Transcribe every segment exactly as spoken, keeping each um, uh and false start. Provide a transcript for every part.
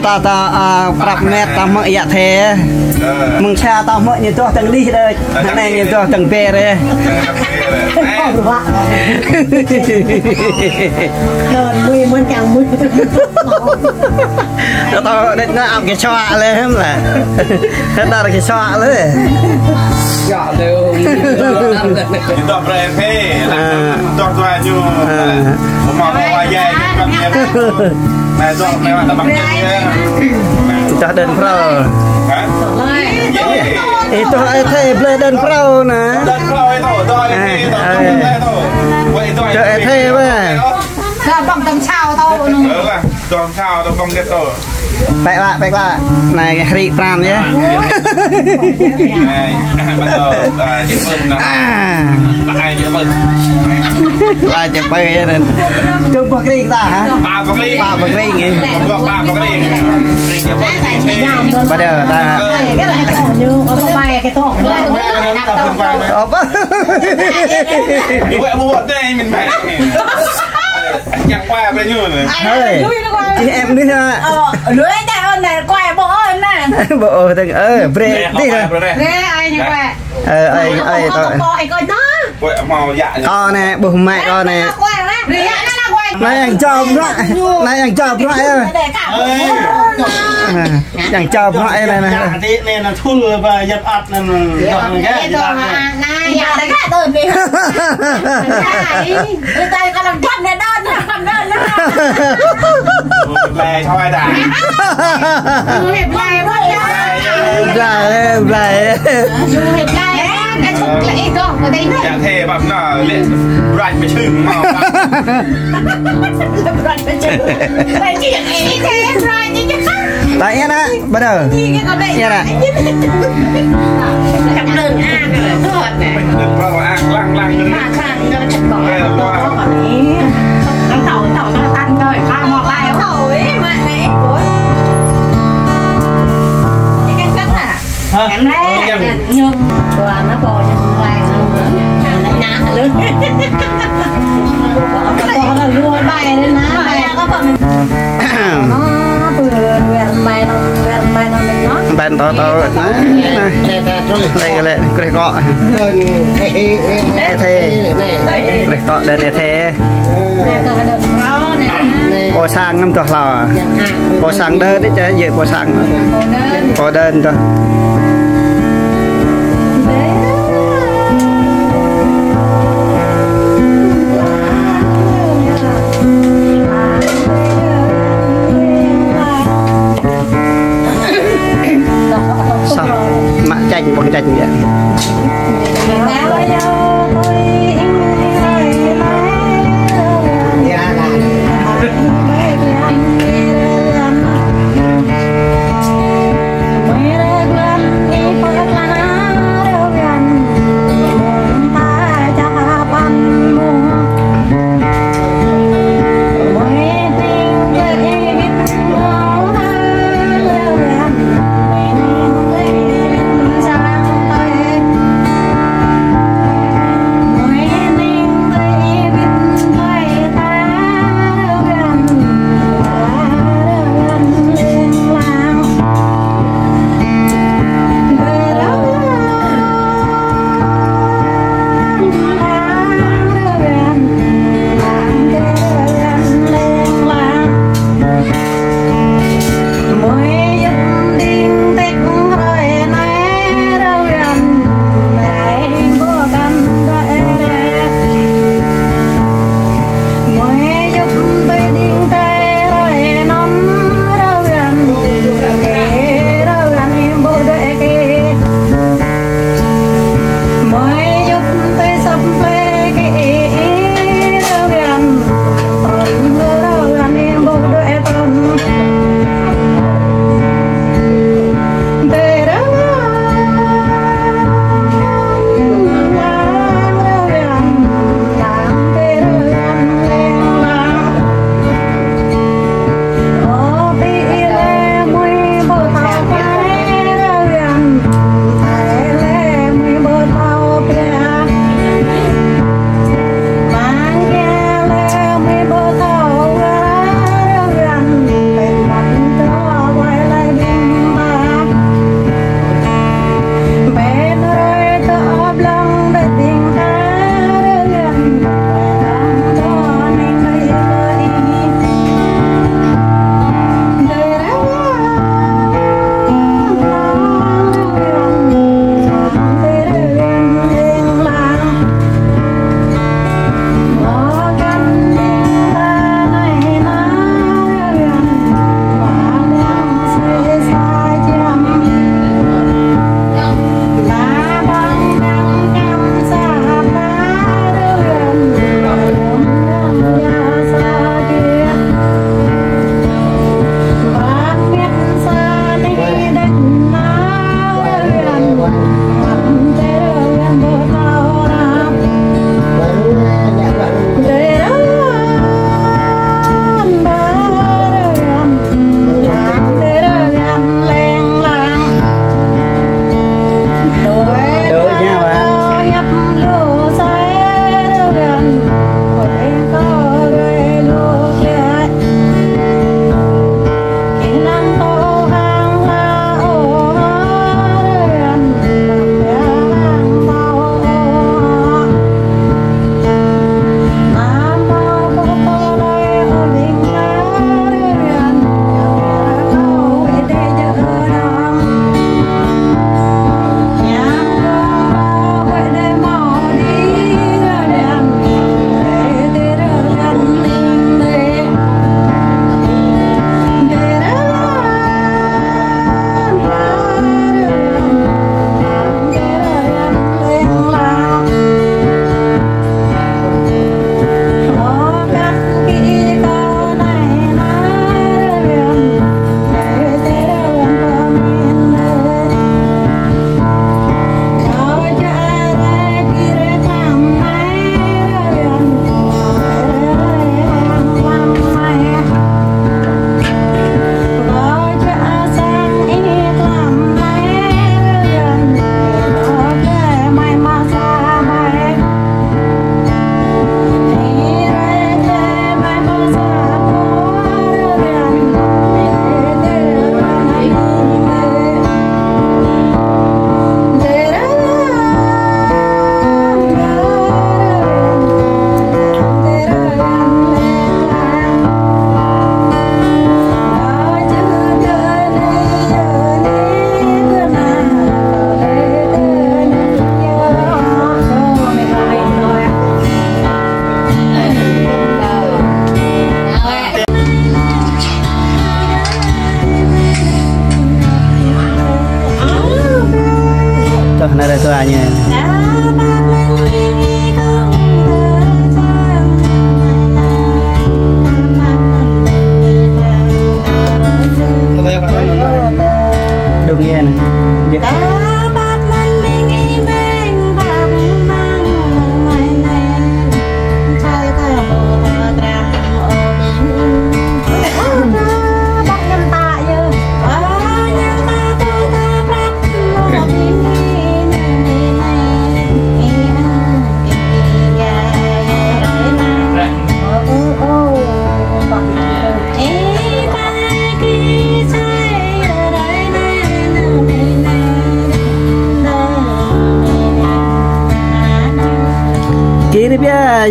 Ta, ta, a, prăp met ta mă ia the. Mơ̆ng sa ta mă ñu tuh tơ̆ng lih đơi. Anai ñu tuh tơ̆ng ber đơi. Đơi, mui, mui, čang mui. Tơ tơ đĕč na ăp kơ čuă lĕ hăm lĕ. Hơdar kơ čuă lĕ. Čuă lĕ. Ñu tuh brơi phê. Tuh tuh ñu. Mă mă wa yai. Mă tuh mă wa ta băng jai. Tuh đơn pro. Hả? Ih, tuh ai the blơi đơn pro na. Đơn pro itu, tuh ai the, tuh ai the. Tuh ai the ba. Lah, băng tơm sao tao nung. Ơ lah, tơm sao tao băng get tao. Pek lah, pek lah. Anai hrĭ pran yơh. Anai, bắt đầu, à, chị Vân nè. À. Ai chị Vân. Ai chị Vân yơh nè. Kơ bơkri ta hă? Ba bơkri. Ba bơkri ngă. Ba bơkri. Bắt đầu ta. Apa? Ibu buat deh, min baik. Nhặt quà về như này. Hơi. Chị em đi hả? Ờ, lưới đây ôn này, quà bộ ôn này. Bộ ôn tưng, ơ, bre đi hả? Bre, ai như quà. Ơ, ai, ai, ai, tao. Quà màu dạ. Con nè, bố mẹ con nè. Quà, quà, quà. Anai yang jawab bruă. Anai yang jawab bruă yơh. Yang jawab bruă anai, anai. Yang jawab bruă anai. Blai, blai. Yang the bap na lĕ brăt mơčhưng mă. Ta ia na, bắt đầu. Ia na. Hả? Em lẽ, em lẽ, nhục. Quà nó bò cho mình quà nó. Nó nhả luôn. Bò nó lùa bài lên ná, bài. Nó bự, quẹt bài nó, quẹt bài nó mình nó. Bàn tao tao. Lĕ, lĕ, lĕ, kreh kŏ. Ê thê. Kreh kŏ đơn ê thê. Pô sang ngăm tuh hlâo. Pô sang đơn đĕ čơ, yơh pô sang. Pô đơn tuh. Soh, mă čañ, ƀơ̆ng čañ yơh.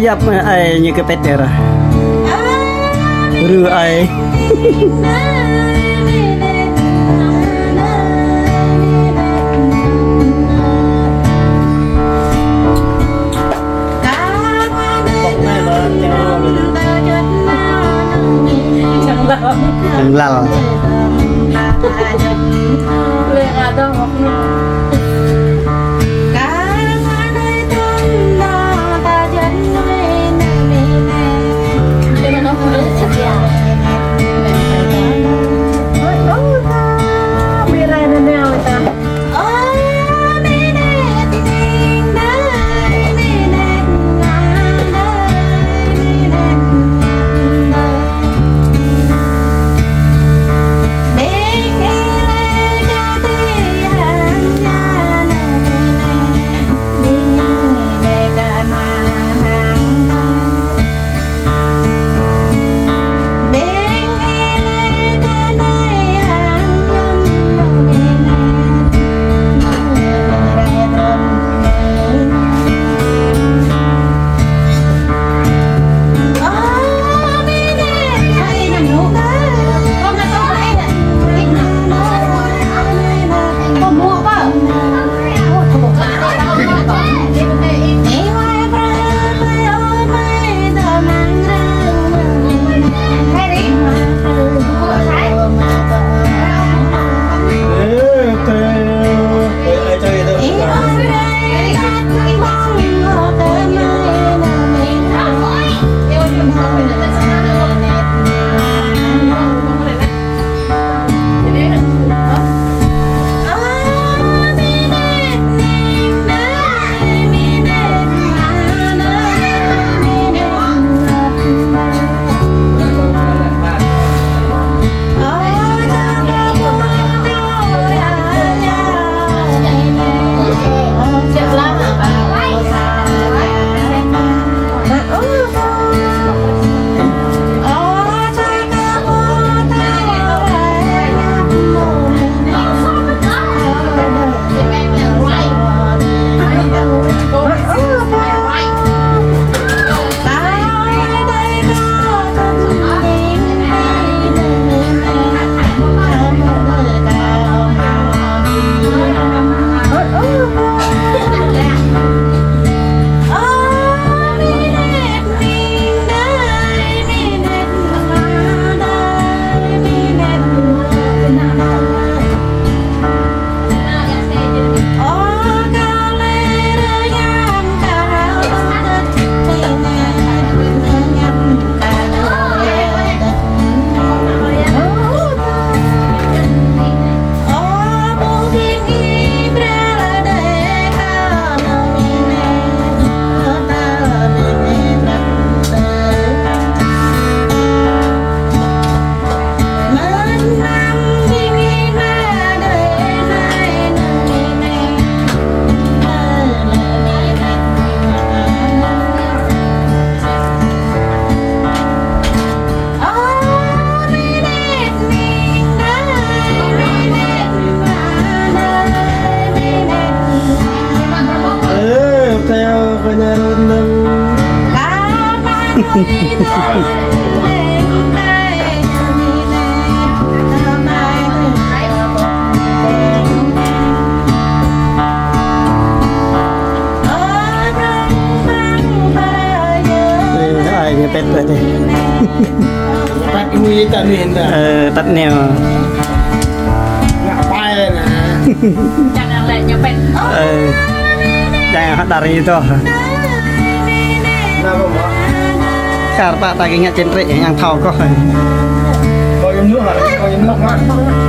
Yap, ai ñu kơ pet đer. Rư ai. Lăng lăng. Ơ, ai ñu pet ƀơi adih. Pet ui tăt anai hă? Ơ, tăt anai. Ngă pai anai. Čang lĕ ñu pet. Ơ, čang hơđar ñu tŏ. Kar pă ta kơ ngă čen trĕ yang thâo kơ. Kơ ñu mơnuih hă? Kơ ñu mơnuih hă?